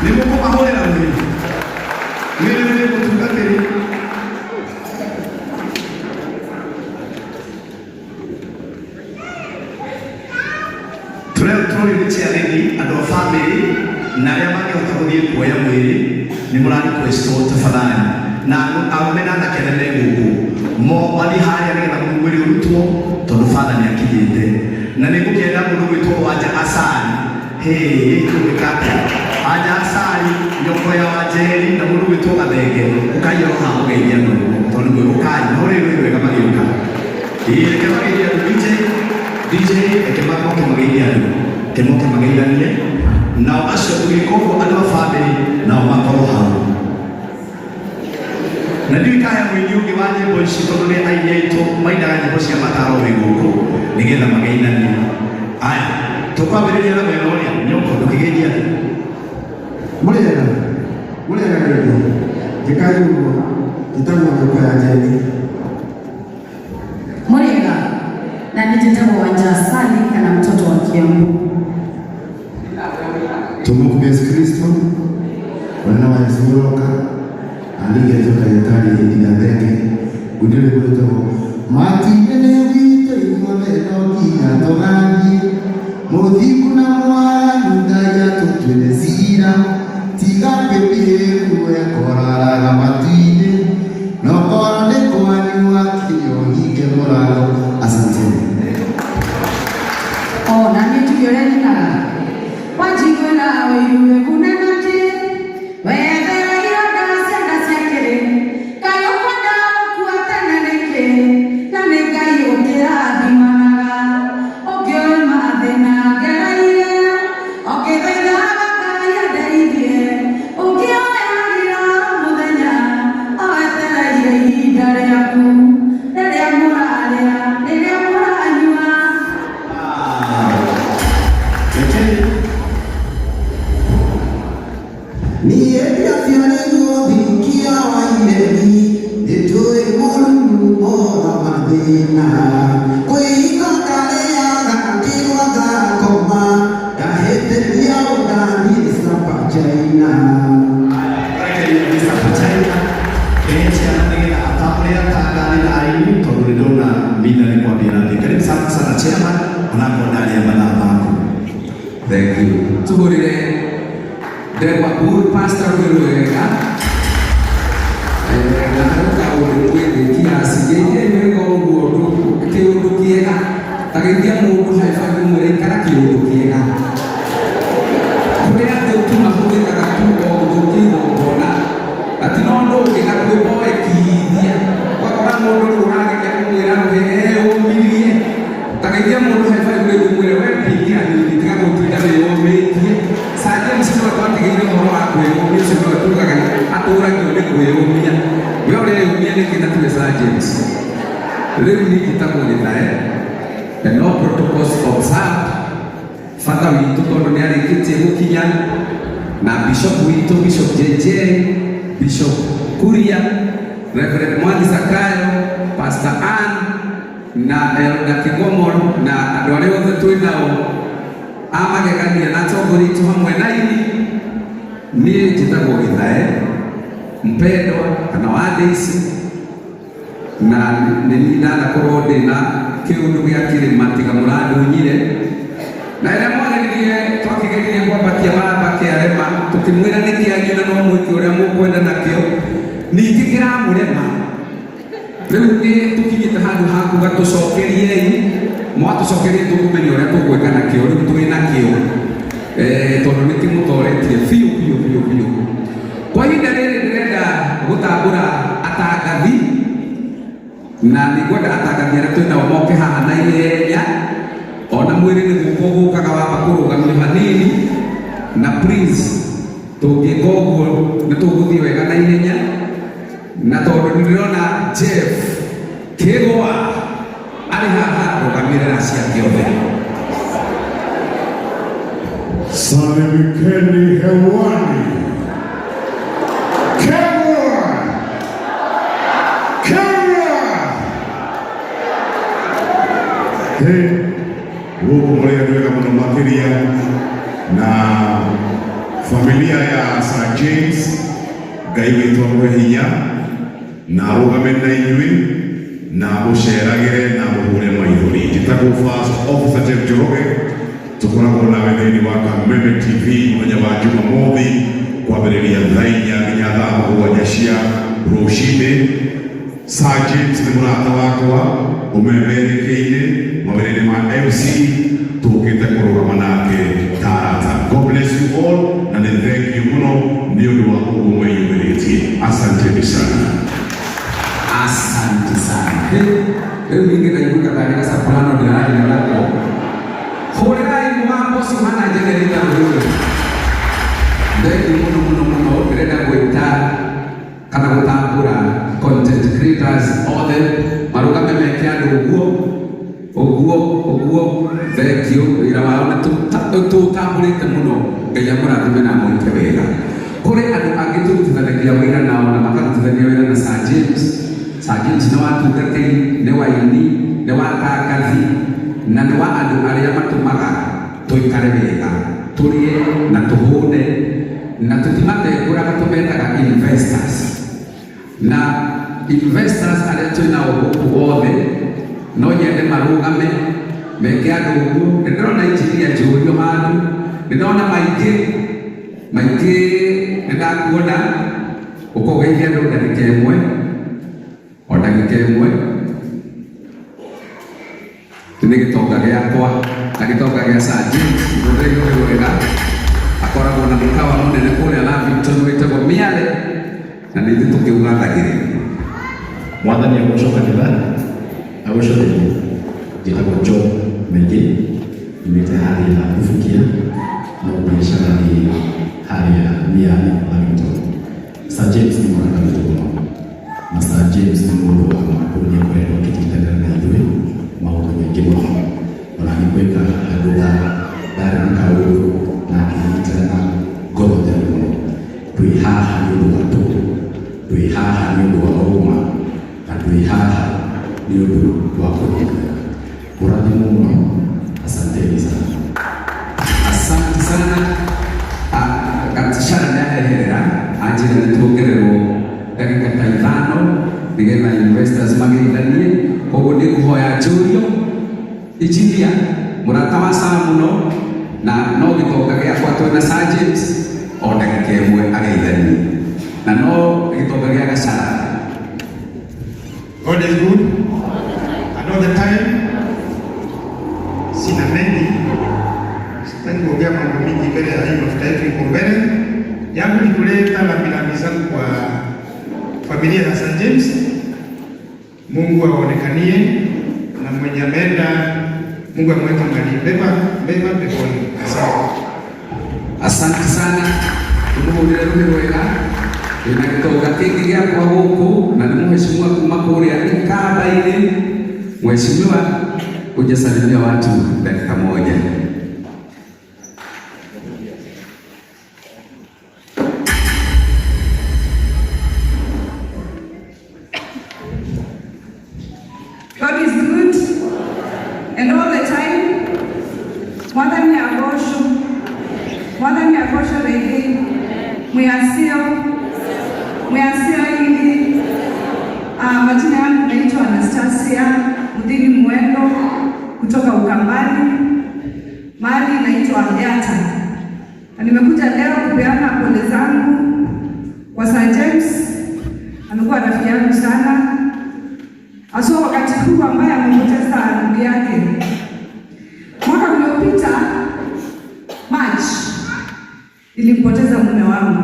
Nĩ mũkũmahũrĩra rũhĩ. Wĩrĩ nĩ mũtungatĩri. Tũrĩa nĩ chairlady, andũ a family na arĩa mangĩhota gũthiĩ kuoya mwĩrĩ nĩ mũra requestwo tafadhali na arũme na anake arĩa me gũkũ mo mathiĩ harĩa nĩgetha mwĩrĩ ũrutwo tondũ father nĩ akinyĩte na nĩ ngũkĩenda mũndũ gwĩtwo Wanja Asali. Hĩĩ, tũgwĩka atĩa? Wanja Asali, nyoko ya Wanjeri na mũndũ gwĩtwo Gathenge, ũkai oro haha mũgeithie andũ tondũ nĩ ũkai no rĩu nĩ wega magĩũka. Ĩĩ, reke mageithie andũ. DJ, DJ, reke moke mageithie andũ, reke moke mageithanie nao acio. Tũgĩka ũguo andũ a family nao makorwo hau na ndiũĩ kaya mũini ũngĩ wa nyĩmbo ici tondũ nĩ aini aitũ mainaga nyĩmbo cia mataro wĩ gũkũ nĩgetha mageithanie. Aya, tũkwambĩrĩria na mwena ũrĩa nyoko ndũkĩgeithia andũ. Mũrĩega, mũrĩega rĩngĩ. Njĩkai ũguo, njĩtagwo nyũkwa ya Njeri. Mũrĩega, na nĩ njĩtagwo Wanja Asali kana mtoto wa Kiambu. Tumukumia Yesu Kristo, wanene wa Yesu ũroka, na ningĩ ndagĩtarĩ Gathenge, ngũndĩ rwĩmbo rwĩtagwo Matinĩ nĩ witũ ithuothe no nginya tũgathiĩ, mũthingu na mwaganu Ngai atũtuĩre cira, tiga kwĩmĩhĩru wekoraraga matu-inĩ, no korwo nĩ kwanyu akinya ũhinge mũrango. Asanteni. O na niĩ njuge ũrĩa nyinaga. Wanjiguĩra ũiru wĩgune nakĩ? Wethera ironda cia nda cia kĩrĩ. Kaĩ ũkwenda gũkua tene nĩkĩ? Na nĩ Ngai ũkĩrathimanaga. Ũngĩũĩ mathĩna ngereire, ũngĩthaithaga Ngai andeithie. Ũngĩoyagĩra o mũthenya, o wetereire ihinda rĩaku. Rĩrĩa mũrarĩa, rĩrĩa mũranyua. Rekei. Niĩ ndiaciarirwo thikia wa iregi, nĩnjũĩ mũrurumo wa mathĩna. Kwĩhinga ndarĩaga ngĩgwa ngakoma, ndahĩtĩria ũndathiĩ Sapa China. Rekei Mr. China ehe ciana nĩgetha atambũre atangathi na aini tondũ nĩ ndona mitha nĩ kwambia ĩrathiĩ. Karibu sana sana chairman, onakorwo ndarĩa mathaa maku. Thank you. Tuhurire ndegwa Uhuru Pastor rwĩ rwega. Na harĩ kaũndũ mwĩthĩ kiasi geithia wega ũguo ũndũ kĩũndũ kĩega ta geithia mũndũ high five ũmwĩre ikara kĩũndũ kĩega. Kũrĩ andũ tu mahũthĩkaga tu o gũthũkia igongona na ti na ũndũ ũngĩ na kwĩboekithia. Ũgakora mũndũ rĩu ũrageria kũmwĩra rũhĩ eyũmirie. Ta geithia mũndũ high five rĩu ũmwĩre we ndingĩ hanini tiga gũtinda wĩyũmĩtie. Sir James nĩwe twatigĩire ũhoro wa kwĩyũmia ũcio nĩwe tugaga atũragio nĩ kwĩyũmia. We ũreyũmia nĩkĩ na tiwe Sir James? Rĩu niĩ njĩtagwo Gĩthae and no protocols observed. Bata witũ tondũ nĩ arĩkĩtie gũkinya na bishop witũ Bishop JJ, Bishop Kuria, Reverend Mwangi Zakayo, Pastor Ann na Elder Kĩgomoro na andũ arĩa othe twĩ nao a magegania na atongoria aitũ hamwe na ini. Niĩ njĩtagwo Gĩthae mpendwa kana wa Daisy na nĩ niĩ ndanakorwo ndĩ na kĩũndũ gĩa kĩrĩma tiga mũrandunyire na rĩrĩa mwageririe twakĩgeririe kwambatia maraba kĩarema tũkĩmwĩra nĩ kĩanyu na no mwĩke ũrĩa mũkwenda nakĩo ningĩ kĩramũrema. Rĩu nĩ tũkinyĩte handũ ha kuga tũcokeriei, mwatũcokeria tũkũmenya ũrĩa tũgwĩka nakĩo. Rĩu twĩ nakĩo tondũ nĩ kĩmũtoretie biũ biũ biũ biũ. Kwa ihinda rĩrĩ ndĩrenda gũtambũra atangathi na nĩ ngwenda atangathi arĩa twĩ nao moke haha na ihenya ona mwĩrĩ nĩ gũka ũgũkaga wamba kũrũgamio hanini na please tũngĩka ũguo nĩ tũgũthiĩ wega na ihenya. Na tondũ nĩ ndĩrona Jeff Kĩgwa arĩ haha rũgamĩrĩra ciake othe. Salimikeni hewani. Kenya! Kenya! Hey, gũkũ mũrĩ andũ ega mũno makĩria na Familia ya Sir James, Ngai witũ amũhe hinya na arũgame na inyuĩ na amũceragĩre na amũhũre maithori. Njĩtagwo First Officer Jeff Njoroge, tũkoragwo nawe thĩinĩ wa Kameme TV mũthenya wa Jumamothi kwambĩrĩria thaa 4 nginya thaa 7 cia rũcinĩ. Sir James nĩ mũrata wakwa ũmemerekeire mawĩra-inĩ ma MC, tũkĩte kũrũgama nake ta arata. God bless you all na nĩ thank you mũno nĩ ũndũ wa ũguo mwĩyumĩrĩtie. Asanteni sana. Asante sana. Rĩu ningĩ ndaigua gatarĩ gacaprano ndĩraria nako. Hũrĩrai mũgambo ũcio hana generator rũrũ. Thengiũ mũno mũno mũno. Ndĩrenda gwĩta kana gũtambũra content creators othe marũgame meke andũ ũguo ũguo ũguo. Thengiũ, wĩra wao nĩ tũũtambũrĩte mũno. Ngai amũrathime na amwĩke wega. Kũrĩ andũ angĩ tũrutithanagia wĩra nao na makarutithania wĩra na Sir James. Sir James nĩ wa tungatĩri, nĩ waini, nĩ wa tangathi na nĩ wa andũ arĩa matũmaga tũikare wega, tũrĩe na tũhũne, na tũtimatengũraga, tũmetaga investors. Na investors arĩa twĩ nao gũkũ othe no nyende marũgame meke andũ ũguo. Nĩ ndĩrona injinia njũrio handũ, nĩ ndona maingĩ maingĩ, nĩ ndakuona ũkũgeithia andũ ndagĩka ĩmwe, o ndagĩka ĩmwe. Nĩ gĩtonga gĩakwa na gĩtonga gĩa Sir James mũthenya ũyũ wega, akoragwo na mũkawa mũnene kũrĩa Lavington wĩtagwo Miale, na nĩ ithuĩ tũkĩugathagĩrĩria. Mwathani agocwo kanitha, agocwo rĩngĩ. Njĩtagwo John Maingĩ, nyumĩte harĩa Bubukia, no biacara nĩ harĩa Miale, Lavington. Sir James nĩ mũrata witũ mũno, na Sir James nĩ mũndũ wa makũrũ, nĩ akoretwo akĩnyitanĩra na ithuĩ maũndũ maingĩ mũno. Ona nĩ gwĩka handũ ndarĩ na kaũndũ na akĩnyitana na ngoro theru mũno. Twĩ haha nĩ ũndũ wa tũhũ, twĩ haha nĩ ũndũ wa ũma, na twĩ haha nĩ ũndũ wa kũnyitanĩra. Mũrathimwo mũno, asanteni sana. Asante sana. Gatishara nĩ aheherera anjĩra nĩ tuongererwo ndagĩka ta 5 nĩgetha investors mageithanie. Koguo nĩ ngũhoya njũrio injinia mũrata wa Sir mũno na no gĩtonga gĩakwa twĩna Sir James, o ndagĩka ĩmwe ageithanie, na no gĩtonga gĩa Gacara. God is good and all the time. Sina mengi, sitaki kuongea mambo mingi mbele ya hii mafuta yetu iko mbele yangu. Ni kuleta rambirambi zangu kwa familia ya St. James. Mungu aonekanie na mwenye ameenda, Mungu amweke mahali pema pema peponi. Asante. Asante sana, tumuhurire ruhi rwega. Wĩna gĩtonga kĩngĩ gĩakwa gũkũ na nĩ mũheshimiwa kuma kũrĩa Ikamba-inĩ. Mheshimiwa, kuja salimia watu dakika moja. God is good and all the time. Mwathani agocwo, Mwathani agocwo rĩngĩ. Mwiasio, mwiasio ingi. Majina yangu naitwa Anastasia Mudhini Mwendo kutoka Ukambani, mahali inaitwa Yata, na nimekuja leo kupeana pole zangu kwa Sir James. Amekuwa rafiki yangu sana, haswa wakati huu ambaye amepoteza ndugu yake. Mwaka uliopita March nilimpoteza mume wangu,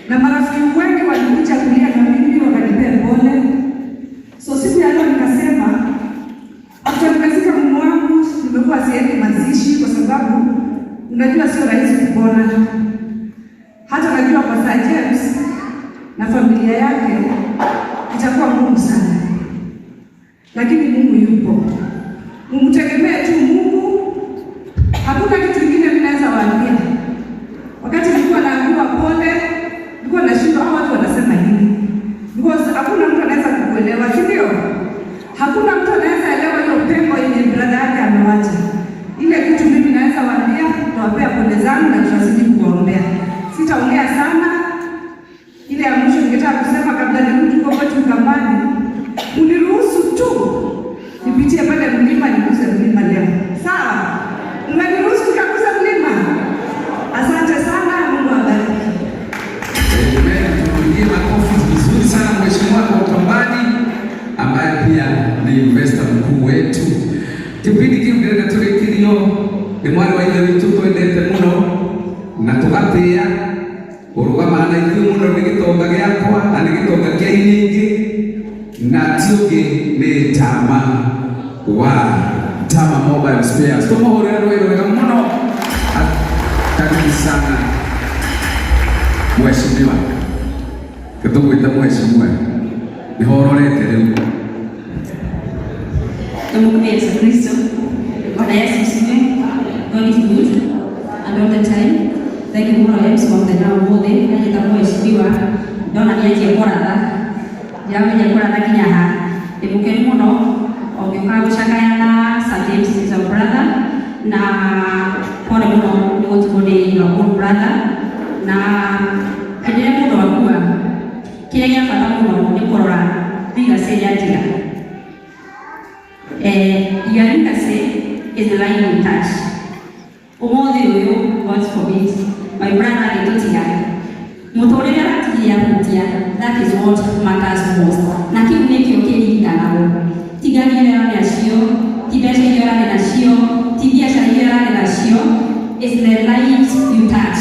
na marafiki wengi walikuja kulia na mimi wakanipea pole. So siku ya leo nikasema, after nimezika mume wangu, nimekuwa siendi mazishi kwa sababu unajua sio rahisi kupona. Hata najua kwa Sir James na familia yake itakuwa ngumu sana, lakini Mungu yupo. Mumtegemee tu Mungu. Hakuna kitu kingine mimi naweza waambia. Wakati nilikuwa naambiwa pole, nilikuwa nashindwa hao watu wanasema nini, because hakuna mtu anaweza kukuelewa, si ndio? Hakuna mtu anaweza elewa hiyo pengo yenye brother yake amewacha. Ile kitu mimi naweza waambia, nawapea pole zangu na tunazidi kuwaombea. Ndĩramũtĩĩa ũrũgamaga na ithuĩ mũno nĩ gĩtonga gĩakwa na nĩ gĩtonga kĩa inyingĩ na ti ũngĩ nĩ Tama wa Tama Mobile Spares. Tũmũhũrĩre rũĩ rwega mũno. Karibu sana mheshimiwa, tũgwĩte mheshimiwa nĩho ũrorete rĩu. Tumukubie Yesu Kristo. Bwana Yesu asifiwe. God is good and all the time. Thank you mũno MC wa mũthenya wa ũmũthĩ. Nĩnjĩta mheshimiwa ndona nĩanjia kũratha. Ndiramenya kũratha nginya ha. Ndĩ mũkenu mũno ũngĩũka gũcakaya na Sir James is our brother na pole mũno nĩ gũtigwo nĩ your own brother na hĩndĩ ĩrĩa mũndũ akua kĩrĩa gĩa bata mũno nĩ kũrora legacy ĩrĩa atiga. Your legacy is the line you touch. Ũmũthĩ ũyũ, God forbid, my brother agĩtũtiga mũtũrĩre aratigire ahutia, that is what matters most, na kĩu nĩkĩo kĩririkanagwo. Ti ngari iria ũrarĩ nacio, ti mbeca iria ũrarĩ nacio, ti biacara iria ũrarĩ nacio, is the lives you touch.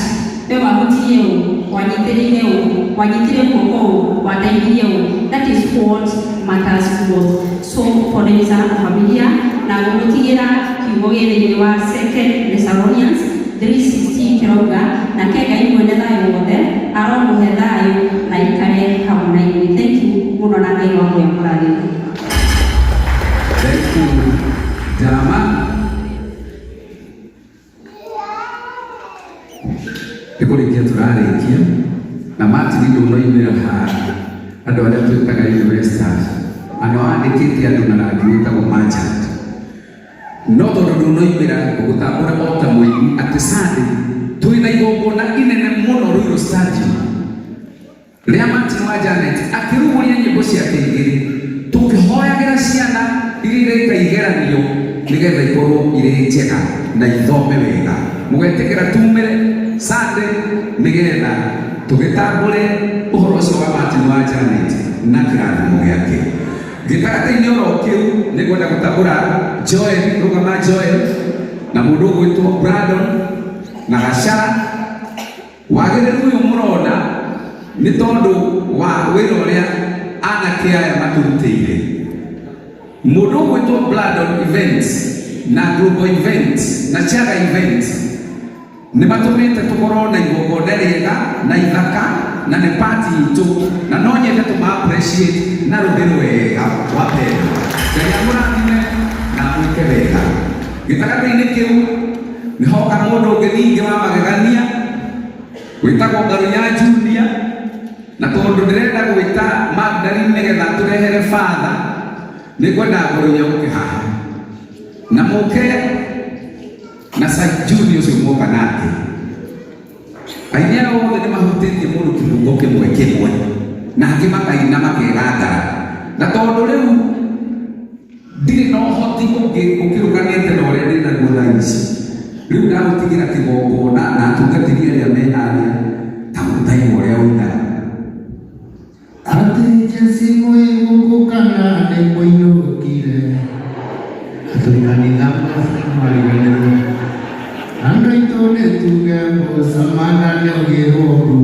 We wahutirie ũ, wanyitĩrĩire ũ, wanyitire guoko ũ, wateithirie ũ, that is what matters most. So poleni sana kwa familia na ngũmũtigĩra kiugo gĩ thĩinĩ wa Second Thessalonians 3:16 kĩrauga nake Ngai mwene thayũ wothe aromũhe thayũ na ikare hamwe na inyuĩ. Thank you mũno na Ngai wa muoyo mũrathime. Thank you Tama. Nĩ kũrĩkia tũrarĩkia na Martin ndũnoimĩra haha andũ arĩa twĩtaga investors ana wandĩkĩte andũ na rangi wĩtagwo merchant no tondũ ndũnoimĩra ngũgũtambũra o ta mũini atĩ Sunday twĩna igongona inene mũno Ruiru Stadium rĩa Martin wa Janet akĩrugũria nyĩmbo ciake igĩrĩ tũkĩhoyagĩra ciana iria ireka igeranio nĩgetha ikorwo irĩ njega na ithome wega. Mũgetĩkĩra tumĩre Sunday nĩgetha tũgĩtambũre ũhoro ũcio wa Martin wa Janet na kĩrathimo gĩake. Gĩtagatĩ-inĩ oro kĩu nĩngwenda gũtambũra Joel, rũgama Joel, na mũndũ ũgwĩtwo Brandon na Gacara. Wagĩrĩru ũyũ mũrona nĩ tondũ wa wĩra ũrĩa anake aya matũrutĩire. Mũndũ ũgwĩtwo Brandon Events na Global Events na Chaga Events nĩ matũmĩte tũkorwo na igongona rĩega na ithaka na nĩ party itũ na no nyende tũma appreciate na rũthĩ rwega wa pendo. Ngai amũrathime na amwĩke wega. Gĩtagatĩ-inĩ kĩu nĩ hoka mũndũ ũngĩ ningĩ wa magegania wĩtagwo Ngaruiya Junior, na tondũ ndĩrenda gwĩta Magdalene nĩgetha tũrehere father nĩngwenda Ngaruiya ũke haha na mũke na Sai Junior ũcio mwoka nake. Aini aya othe nĩ mahutĩtie mũndũ kĩbungo kĩmwe kĩmwe na angĩ makaina makegangara, na tondũ rĩu ndirĩ na ũhoti ũngĩ ũkĩrũkanĩte na ũrĩa ndĩ naguo thaa ici, rĩu ndagũtigĩra kĩgongona na atungatĩri arĩa me harĩa ta mũtaigua ũrĩa ũinaga. Atĩ Jesi mwĩ gũkũ kana nĩ mũinũkire, atĩ kanitha mariganĩrwo, andũ aitũ nĩ tuge mũcamana nĩ ũgĩrwo mbu.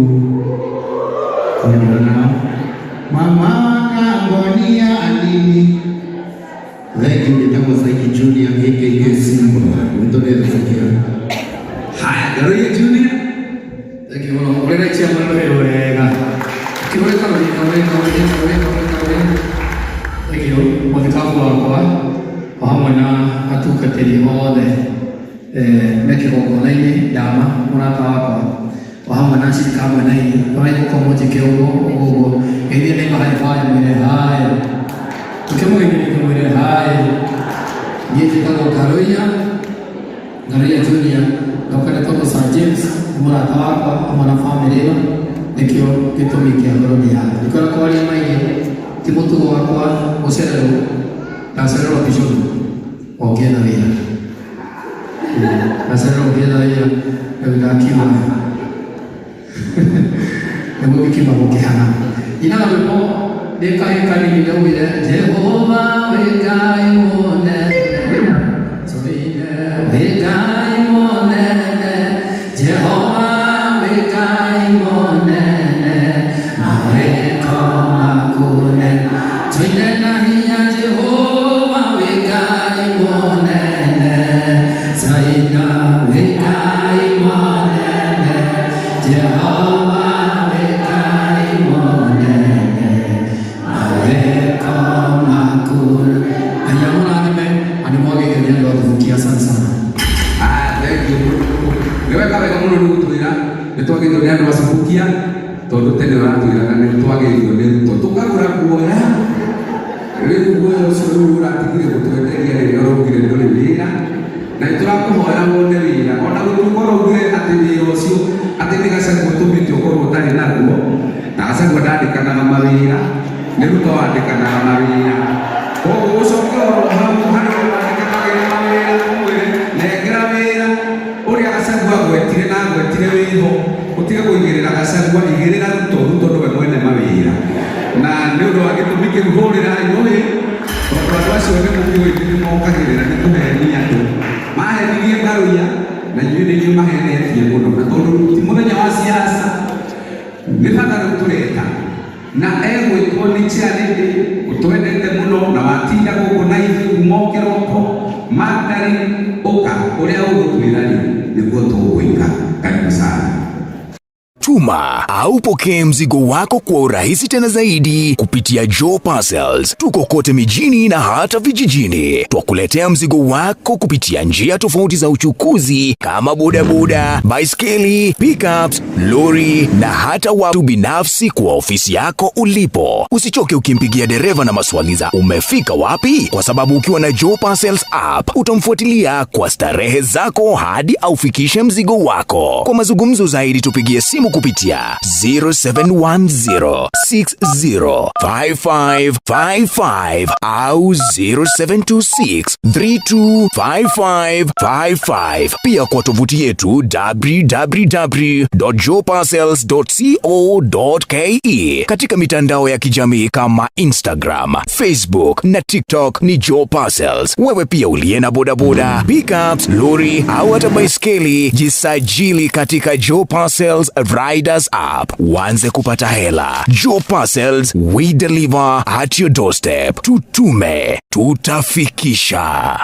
Nao mama wakangonia anini. Thank you, njĩtagwo Saiki Junior aka Simba. Witũ nĩ Thubukia. Haya, Ngaruiya Junior. Thank you mũno. Ũrĩra chairman wĩ wega. Kĩhũre karũri, karũri, karũri, karũri, karũri, karũri. Thank you. Mũthikabu wakwa o hamwe na atungatĩri othe me kĩgongona-inĩ, Ndama mũrata wakwa o hamwe na cirika hamwe na inyuĩ. Ũraigũka mũnjĩke ũguo ũguo ũguo. Geithie neighbor high five mwĩre hi. Ũkĩmũgeithia mwĩre hi. Niĩ njĩtagwo Ngaruiya, Ngaruiya Junior. Ndoka nĩ tondũ Sir James nĩ mũrata wakwa hamwe na famĩlĩ ĩno, nĩkĩo gĩtũmi kĩa ngorwo ndĩ haha. Ndikwenda kwaria maingĩ, ti mũtugo wakwa gũcererwo, ndacererwo bishop o ngĩetha wĩra. Ndacererwo ngĩetha wĩra, rĩu ndakiuma nĩguo gĩkiuma gũkĩhana. Nyinaga rwĩmbo ndĩ kahĩĩ kanini ndaugire Jehova wĩ Ngai mũnene, tũine wĩ Ngai mũnene, Jehova wĩ Jehova nĩ Ngai mũnene, mawĩko maku. Ngai amũrathime na nĩ mwagĩrĩire nĩ andũ a Thubukia, asante sana. Ah, thank you. Nĩ weka wega mũno nĩ gũtwĩra nĩ twagĩrĩirwo nĩ andũ a Subukia, tondũ tene ũratwĩraga nĩ twagĩrĩirwo nĩ Ruto tũkagũra guoya. Rĩu guoya ũcio rĩu ũratigire gũtwenderia rĩrĩa ũraugire ndũrĩ wĩra, na nĩ tũrakũhoera wone wĩra, ona gũtuĩka ũraugire atĩ wĩra ũcio atĩ nĩ Gachagua ũtũmĩte ũkorwo ũtarĩ naguo, na Gachagua ndandĩkanaga mawĩra, nĩ Ruto wandĩkanaga mawĩra. Koguo ũcoke oro hau harĩa wandĩkanagĩra mawĩra ũmwĩre nengera wĩra ũrĩa Gachagua agwetire na agwetire wĩho, ũtige kũigĩrĩra Gachagua, igĩrĩra Ruto. Ruto nĩwe mwene mawĩra, na nĩ ũndũ wa gĩtũmi kĩu hũrĩrai rũhĩ, tondũ andũ acio nĩ mũkĩũĩ nĩ mokagĩrĩra nĩ kũhenia andũ. Mahenirie Ngaruiya na inyuĩ nĩ inyuĩ mahenetie mũno, na tondũ ti mũthenya wa siasa nĩ bata rĩu tũreta na egwĩtwo nĩ chairlady ũtwendete mũno na watinda gũkũ na ithuĩ kuma o kĩroko. Magdalene, ũka ũrĩa ũgũtwĩra rĩ nĩguo tũgwĩka. Karibu sana. Tuma au pokee mzigo wako kwa urahisi tena zaidi kupitia Joe Parcels. Tuko kote mijini na hata vijijini. Twakuletea mzigo wako kupitia njia tofauti za uchukuzi kama bodaboda, baiskeli, pickups, lori na hata watu binafsi kwa ofisi yako ulipo. Usichoke ukimpigia dereva na maswali za umefika wapi, kwa sababu ukiwa na Joe Parcels app utamfuatilia kwa starehe zako hadi aufikishe mzigo wako. Kwa mazungumzo zaidi tupigie simu kupitia 0710605555 au 0726325555. Pia kwa tovuti yetu www.joeparcels.co.ke. Katika mitandao ya kijamii kama Instagram, Facebook na TikTok ni Joe Parcels. Wewe pia uliye na bodaboda, pickups, lori au hata baiskeli, jisajili katika Joe Parcels Riders app uanze kupata hela. Joe Parcels, we deliver at your doorstep. Tutume, tutafikisha.